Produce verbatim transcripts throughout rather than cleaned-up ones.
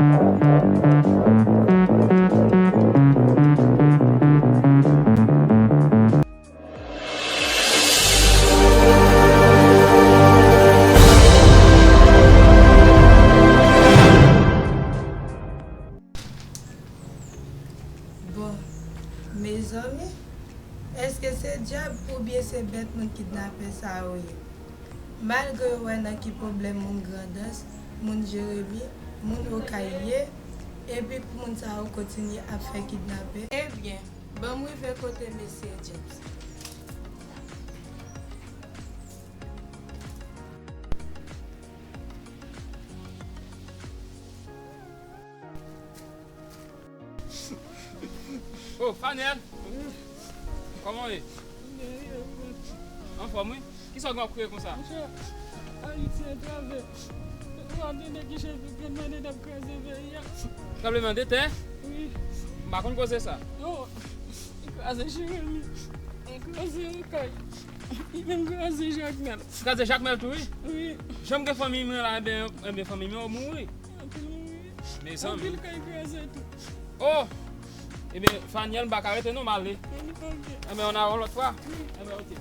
Bon, mezanmi, èske se dyab oubyen se bèt moun kidnapè sa yo ye? Malgre yo wè nan ki pwoblèm moun Grandans, moun Jeremi, moun Okay ye, epi pou moun sa yo kontinye ap fè kidnape. Ebyen, ban m rive kote mesye James. Oh, Faniel! Kòman w ye? Anfòm, wi. Kisa w gen w ap kriye konsa? Monchè, Ayiti antrave. Ou pa tande ki chèf yo mande n ap kraze peyi a? Tranblemanntè? Wi. M pa konn koze sa. Non. Li kraze Jeremi. Li kraze Okay. Li menm kraze Jakmèl. Kraze Jakmèl tou, wi? Wi. Jan m gen fanmi mwen la, enben, enben fanmi mwen yo mouri. Anpil mouri. Mezanmi. Anpil kay kraze tou. Oh! Ebyen, Faniel, m pa ka rete non, m ale. Ok. Enben, on a yon lòt fwa. Enben, ok.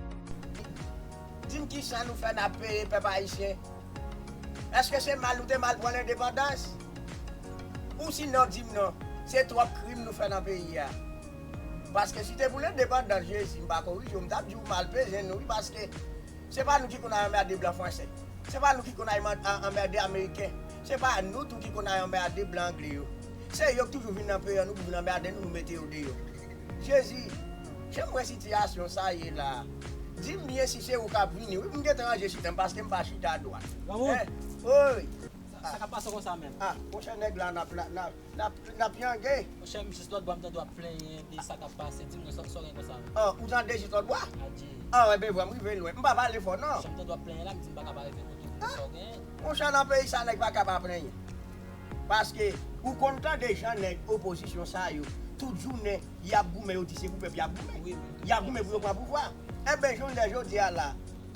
Di m kisa nou fè n ap peye pèp ayisyen? Èske se mal nou te mal pran lendepandans? Ou sinon di m non, se twòp krim nou fè nan peyi a. Paske si te pou lendepandans Jezi, m pa korije w, m t ap di w mal peze nou wi, paske se pa nou ki konn al anmède blan fransè. Se pa nou ki konn al man- a- anmède ameriken. Se pa nou tou ki konn al anmède blan angle yo. Se yo k toujou vin nan peyi an, nou pou vin anmède nou, nou mete yo deyò. Jezi, jan m wè sitiyasyon sa ye la, di m byen si se ou k ap vini wi, m gentan ranje chita m paske m pa chita dwat. Granmoun. Wi. Sa, sa k ap pase konsa menm? Ah, monchè nèg la n ap, n ap, n ap, n ap, n ap yangé. Monchè, m jis lòt bò m tande w ap plenyen de sa k ap pase. Di m non, sa, sa w gen konsa menm? Ah, ou tande jis lòt bò a? Adje. Ah, enben vwa m rive lwen. M pa pale fò non. Monchè, m tande w ap plenyen la, m di m pa ka pa rive kote w pou sa w gen. Monchè, nan peyi sa nèg pa ka pa plenyen. Paske ou konn tande jan nèg opozisyon sa yo, tout jounen y ap goumen, yo di se pou pèp y ap goumen. Wi, wi. Y ap goumen pou yo pran pouvwa. Enben, jounen jodi a la,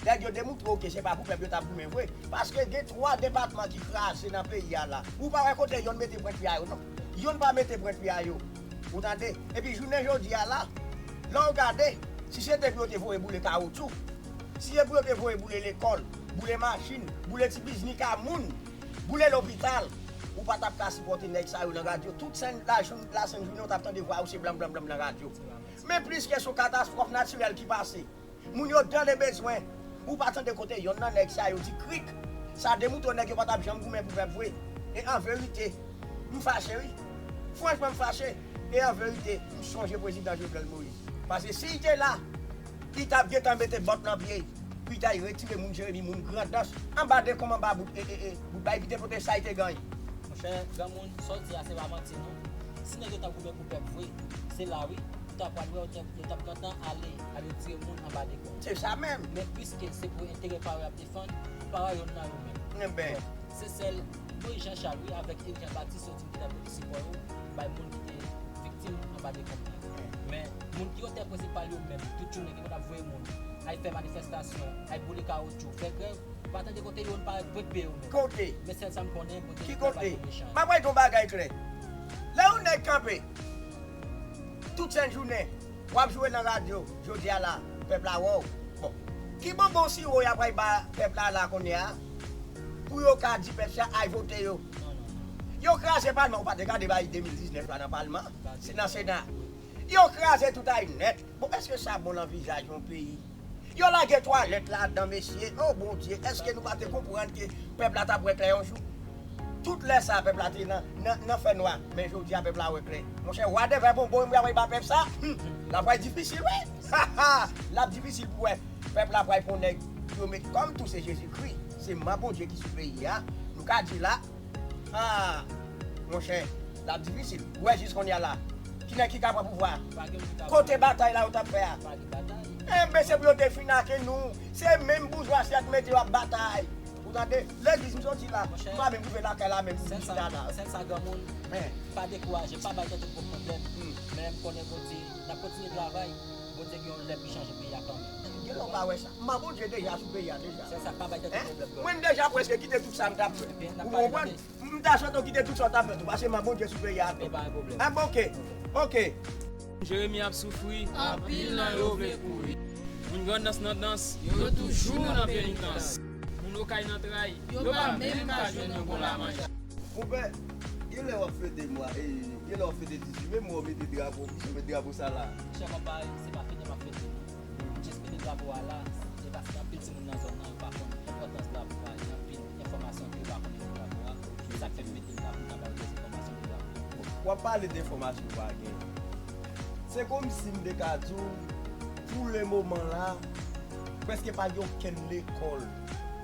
nèg yo demoutre w ke se pa pou pèp yo t ap goumen vre. Paske gen twa depatman ki kraze nan peyi a la. Ou pa wè kote yonn mete pwent pye a yo non. Yonn pa mete pwent pye a yo. Ou tande? Epi jounen jodi a la, lè w gade, si se te pou yo te voye boule kawotchou, si se pou yo te voye boule lekòl, boule machin, boule ti biznik a moun, boule lopital, ou pa t ap ka sipòte nèg sa yo nan radyo. Tout sèn, la, lasent jounen, ou t ap tande vwa yo se blanm, blanm, blanm nan radyo. Men pliske se yon katastwòf natirèl ki pase. Moun yo dan le bezwen. Ou pa tande kote yonn nan nèg sa yo di krik. Sa demoutre w nèg yo pa t ap janm goumen pou pèp vre. E an verite, m fache wi. Franchman, m fache. E an verite, m sonje prezidan Jovenel Moïse. Paske si l te la, li t ap gentan mete bòt nan pye l pou l t al retire moun Jeremi, moun Grandans, anba dekonm, anba bout, e, e, e, bout bay, li te pote sa l te genyen. Monchè, granmoun, sa w di a se pa manti non. Si nèg yo t ap goumen pou pèp vre, se la wi, ou ta pral wè yo t ap, yo t ap gentan ale, al retire moun anba dekonm. Se sa menm. Men piske se pou enterè pa yo y ap defann, pa yo yonn nan yo menm. Enben. Bon, se sèl Moïse Jean Charles wi avèk Eric Jean Baptiste yo di m ki t ap pote sipò yo bay moun ki te viktim anba dekonm nan. Men moun ki otè prensipal yo menm, tout jounen ki konn ap voye moun al fè manifestasyon, al boule kawotchou, fè grèv, ou pa tande kote yo, n pa pwent pye yo menm. Kote? Men sèl sa m konnen, Bondye ki travay pou mechan yo. M ap bay yon bagay klè. Lè yon nèg kanpe tout sèn jounen, w ap joure nan radyo, jodi a la, pèp la wè w. Bon, ki bonbon siwo y ap pral ba pèp la la kounye a? Pou yo ka di pèp sa al vote yo. Yo kraze palman, ou pa te gade bay de mil diznèf la nan palman, se nan sena. Yo kraze tout ay nèt. Bon, èske sa bon nan vizaj yon peyi? Yo lage twalèt ladan, mesye. O Bondye, èske nou pa te konprann ke pèp la t ap wè klè yon jou? Tout lè sa, pèp la te nan, nan, nan fènwa, men jodi a, pèp la wè klè. Monchè, wa devè bonbon, m ap ba pèp sa, hmm, l ap pral difisil, wi. L ap difisil pou wè pèp la pral pran nèg pou yo met kòm tou se Jezikri, se man Bondye ki sou peyi a. Nou ka di la, Ah, monchè, l ap difisil. Ou wè jis kounye a la, ki nèg ki ka pran pouvwa a? Pa gen moun ki ka pran. Kote batay la yo t ap fè a? Pa gen batay. Enben, se pou yo te fin ak nou. Se menm boujwazi a ki mete yo ap batay. Ou tande? Legliz m soti la, m pa menm rive lakay la menm, m chita la. Sèl sa, granmoun, pa dekouraje, pa bay tèt ou twòp pwoblèm. Men m konnen Bondye, n ap kontinye travay. Bondye gen yon lè pou chanje peyi a kanmenm. Gen lè w pa wè sa. Manman Bondye deja sou peyi a deja. Se sa k pa bay tèt ou pwoblèm, bro. Mwen, m deja prèske kite tout sa m t ap fè. Ou konprann? M ta sot kite tout sa w t ap fè tou, paske manman Bondye sou peyi a tou. Ebyen, pa gen pwoblèm. Ebyen, oke. Oke. Jeremi ap soufri. Anpil nan yo vle kouri. Moun Grandans nan dans. Yo toujou nan penitans. Moun Okay nan tray. Yo pa menm ka jwenn yon bon lamanje. Monpè, gen lè w ap fete mwa, e, gen lè w ap fete dizuit me, mwen w mete drapo, misye met drapo sa la. Chè, konpa, se pa fete m ap fete. Jis mete drapo a la, se paske anpil timoun nan zòn nan, yo pa konn enpòtans drapo a, gen anpil enfòmasyon ke yo pa konnen de drapo a. Se sa k fè m mete l la pou m ka ba yo plis enfòmasyon de drapo a. W ap pale de enfòmasyon w pa gen. Se kòmsi m te ka di w, pou le moman la, prèske pa gen okenn lekòl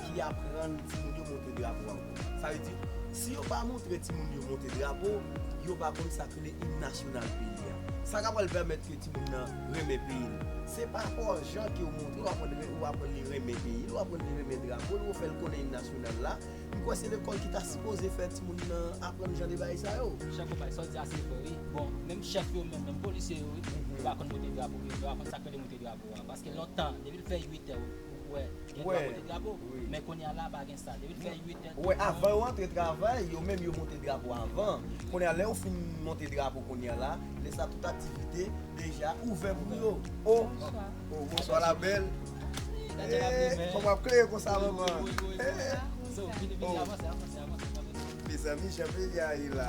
ki aprann timoun yo monte drapo ankò. Sa vle di, si yo pa montre timoun yo monte drapo, yo pa konn sa k rele im nasyonal peyi a. Sa k ap pral pèmèt ke timoun nan renmen peyi l. Se pa pa jan ke w montre, w aprann, w aprann li renmen peyi l, w aprann li renmen drapo l, w fè l konnen im nasyonal la. M kwè se lekòl ki ta sipoze fè timoun nan aprann jan de bagay sa yo. Chè, konpa, sa w di a se vre, wi. Bon, menm chèf yo, menm, menm polisye yo, wi, yo pa konn monte drapo, yo pa konn sa k rele monte drapo a. Paske lontan, depi l fè uit è, ou wè, gen dwa monte drapo. Men kounye a la, pa gen sa. Depi l fè uit è, ou wè, avan yo antre travay, yo menm yo monte drapo avan. Kounye a, lè yo fin monte drapo kounye a la, lè sa tout aktivite deja ouvè pou yo. O, o, bonswa la bèl. E, kòman w ap klere konsa, manman? So, vini, vini, avanse, avanse, avanse, avanse. Mezanmi, jan peyi a ye la,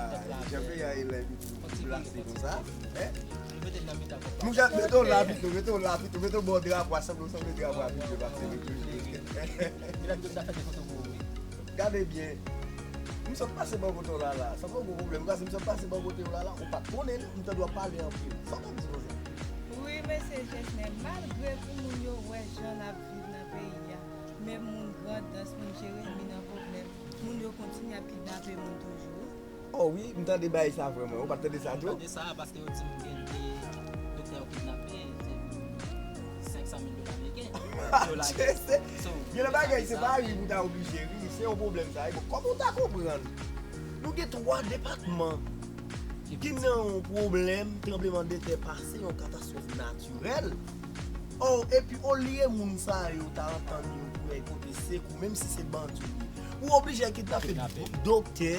jan peyi a ye la, epi pou plase konsa, en? Nou mete l nan mitan konpa. Nou ja mete w la pito, mete w la pito, mete w bò drapo a, sanble w sanble drapo a pi byen pase nou toujou. Gade byen. M sot pase bò kote w la la. Sa pa yon gwo pwoblèm. Paske m sot pase bò kote w la la. Ou pa t konnen li. M tande w ap pale anpil. Sa w t ap di konsa? Wi, mesye Jesner, malgre pou moun yo wè jan n ap viv nan peyi a, menm moun Grandans, moun Jeremi nan pwoblèm, moun yo kontinye ap kidnape moun toujou. Oh wi, m tande bagay sa vrèman. Ou pa t tande sa tou? M tande sa paske yo di m gen de doktè yo kidnape, se senk san mil dola ameriken. Yo lage. Gen lè bagay se pa ri pou ta oblije ri, se yon pwoblèm sa ye. Bon, kòman w ta konprann? Nou gen twa depatman ki nan yon pwoblèm tranblemanntè pase, yon katastwòf natirèl. Oh, epi olye moun sa yo ta antann yo pou y al pote sekou, menm si se bandi ou ye, ou oblije al kidnape doktè,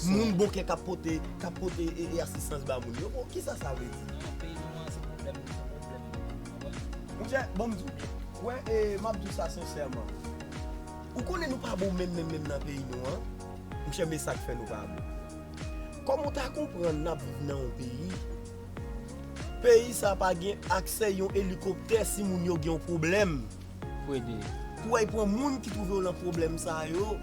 moun bon kè k ap pote, k ap pote e, e asistans ba moun yo. Bon, kisa sa vle di? Nan peyi nou an, se pwoblèm, se pwoblèm. Monchè, bon, m di w, wè, e, m ap di w sa sensèman. Ou konnen nou pa bon menm, menm, menm nan peyi nou an. Monchè, men sa k fè nou pa bon. Kòman w ta konprann n ap viv nan yon peyi, peyi sa pa gen aksè yon elikoptè si moun yo gen yon pwoblèm? Pou ede. Pou al pran moun ki twouve yo nan pwoblèm sa yo,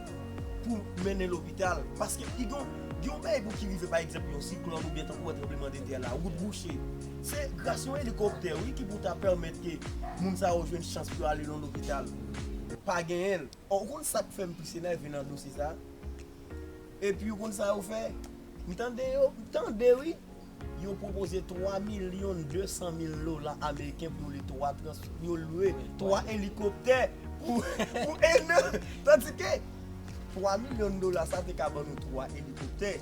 pou mennen lopital. Paske li gen, gen yon bagay pou ki rive, pa egzanp, yon siklòn oubyen tankou wè tranblemanntè la, wout bouche. Se gras yon elikoptè, wi, ki pou ta pèmèt ke moun sa yo jwenn chans pou yo ale nan lopital. Pa genyen l. Ò, ou konn sa k fè m plis enève nan dosye sa? Epi ou konn sa yo fè? M tande yo, m tande wi. Yo pwopoze twa milyon de san mil dola ameriken pou yo lwe twa trans-, pou yo lwe twa elikoptè pou, pou en an. Tandike twa milyon dola sa te ka ban nou twa elikoptè.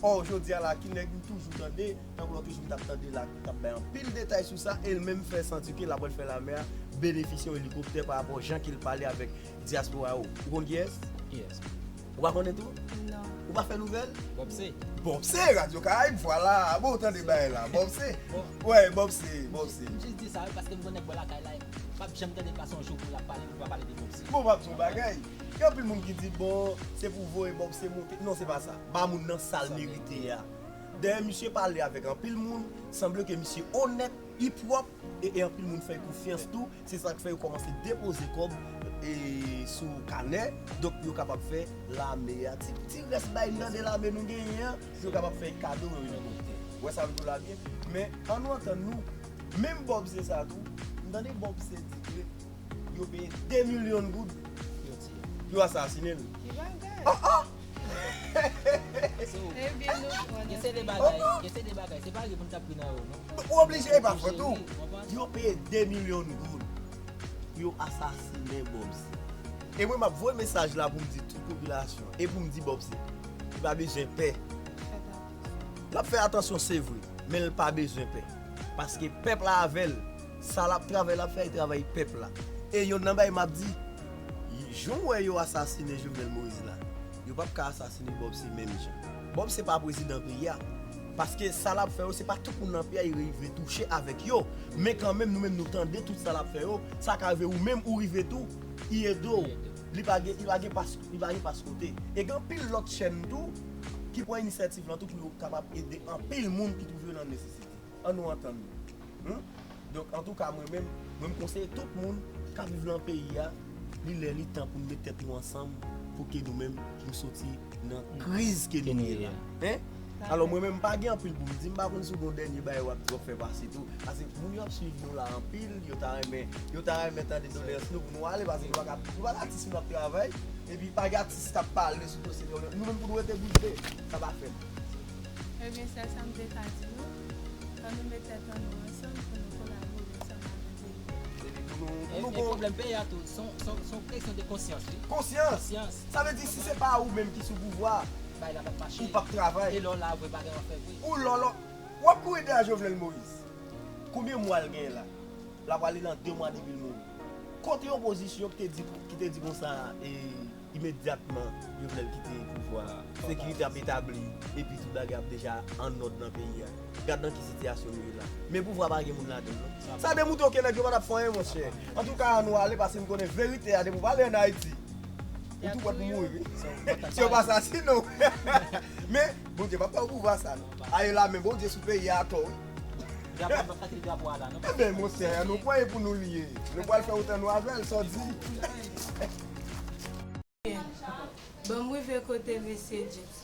Ò, jodi a la, ki nèg m toujou tande, tankou lòt jou m t ap tande la, k ap bay anpil detay sou sa, e l menm fè santi ke l ap pral fè lame a benefisye yon elikoptè pa rapò jan ke l pale avèk dyaspora yo. Ou konn kiyès? Kiyès? Ou pa konnen tou? Non. Ou pa fè nouvèl? Bob C. Bob C, Radyo Karayib, vwala. Bon, ou tande bagay la. Bob C. Bon. Wè, Bob C, Bob C. M jis di sa wi, paske m gon nèg bò lakay la, m p ap janm tande l pase yon jou pou l ap pale, pou l pa pale de Bob C. Bon, m ap di yon bagay. Gen anpil moun ki di, bon, se pou voye Bob C monte. Non, se pa sa. Ba moun nan sa l merite a. Dayè, misye pale avèk anpil moun, sanble ke misye onèt, li pwòp, e, e anpil moun fè l konfyans tou. Se sa k fè yo kòmanse depoze kòb, e, sou kanè, donk pou yo kapab fè lame a. Ti, ti rès bay nan de lame nou genyen an, pou yo kapab fè kado yon elikoptè. Ou wè sa m di w la byen? Men, ann nou antann nou, menm Bob C sa tou, m tande Bob C di ke yo peye de milyon goud pou yo asasinen l. Ki bagay? Oh, oh! Ebyen, nou pran gen se de bagay, gen se de bagay, se pa ri pou n t ap ri nan yo, non. Ou oblije, e pa fòt ou. Yo peye de milyon goud pou yo asasinen Bob C. E mwen, m ap voye mesaj la pou m di tout popilasyon, e pou m di Bob C, li pa bezwen pè. L ap fè atansyon, se vre, men l pa bezwen pè. Paske pèp la avè l. Sa l ap travay, l ap fè, e travay pèp la. E yonn nan bagay m ap di, jan w wè yo asasinen Jovenel Moïse la, yo p ap ka asasinen Bob C menm jan. Bob C pa prezidan peyi a. Paske sa l ap fè yo, se pa tout moun nan peyi a li rive touche avèk yo. Men kanmenm, nou menm nou tande tout sa l ap fè yo, sa ka rive ou menm ou rive tou, li ede w. Li pa gen, li pa gen pas, li pa gen pas kote. E gen anpil lòt chèn tou ki pran inisyativ lan tou pou yo kapab ede anpil moun ki twouve yo nan nesesite. An nou antann nou. Hmm? Donk, antouka, mwen menm, mwen m konseye tout moun k ap viv nan peyi a, li lè li tan pou n met tèt nou ansanm pou ke nou menm nou soti nan kriz ke nou ye la. Hein? Alò, mwen menm, m pa gen anpil pou m di, m pa konn si w gen yon dènye bagay w ap, w ap fè pase tou. Paske moun yo ap swiv nou la anpil, yo ta renmen, yo ta renmen tande doleyans nou pou nou ale, paske nou pa ka, nou pa ka di si n ap travay, epi pa gen atis k ap pale sou dosye nou, nou menm pou nou rete bouch be, sa pa fèt. Ebyen, sèl sa m te ka di nou, ann nou met tèt ann nou ansanm pou nou kolabore ansanm avèk peyi a. Epi pou nou, pou nou gon pwoblèm peyi a tou, se yon, se yon, se yon kesyon de konsyans, wi. Konsyans! Konsyans. Sa vle di, si se pa ou menm ki sou pouvwa, bagay la p ap mache. Ou p ap travay. E lè w la vre, pa gen w ap fè vre. Ou lòlò. W ap kouri dèyè Jovenel Moïse. Konbyen mwa l genyen la? L ap ale nan de mwa depi l mouri. Kote opozisyon ki te di, ki te di konsa, e, imedyatman Jovenel kite pouvwa a, sekirite ap etabli, epi tout bagay ap deja an nòd nan peyi a? Gad nan ki sitiyasyon nou ye la. Men pouvwa pa gen moun ladan l, non. Sa demontre w ke nèg yo pa t ap fè anyen, monchè. Antouka, ann nou ale, paske m konnen verite a, depi w pale ann Ayiti, ou tou prèt pou mouri, wi. Si yo pa asasinen w. Men, Bondye p ap ba w pouvwa sa, non. Aye la, men Bondye sou peyi a atò, wi. Drapo a, m ap kite drapo a la, non. Ebyen, monchè, nou kwè e pou nou li ye. Nou pral fè otan nou avè l, sa w di. Ban m rive kote mesye James.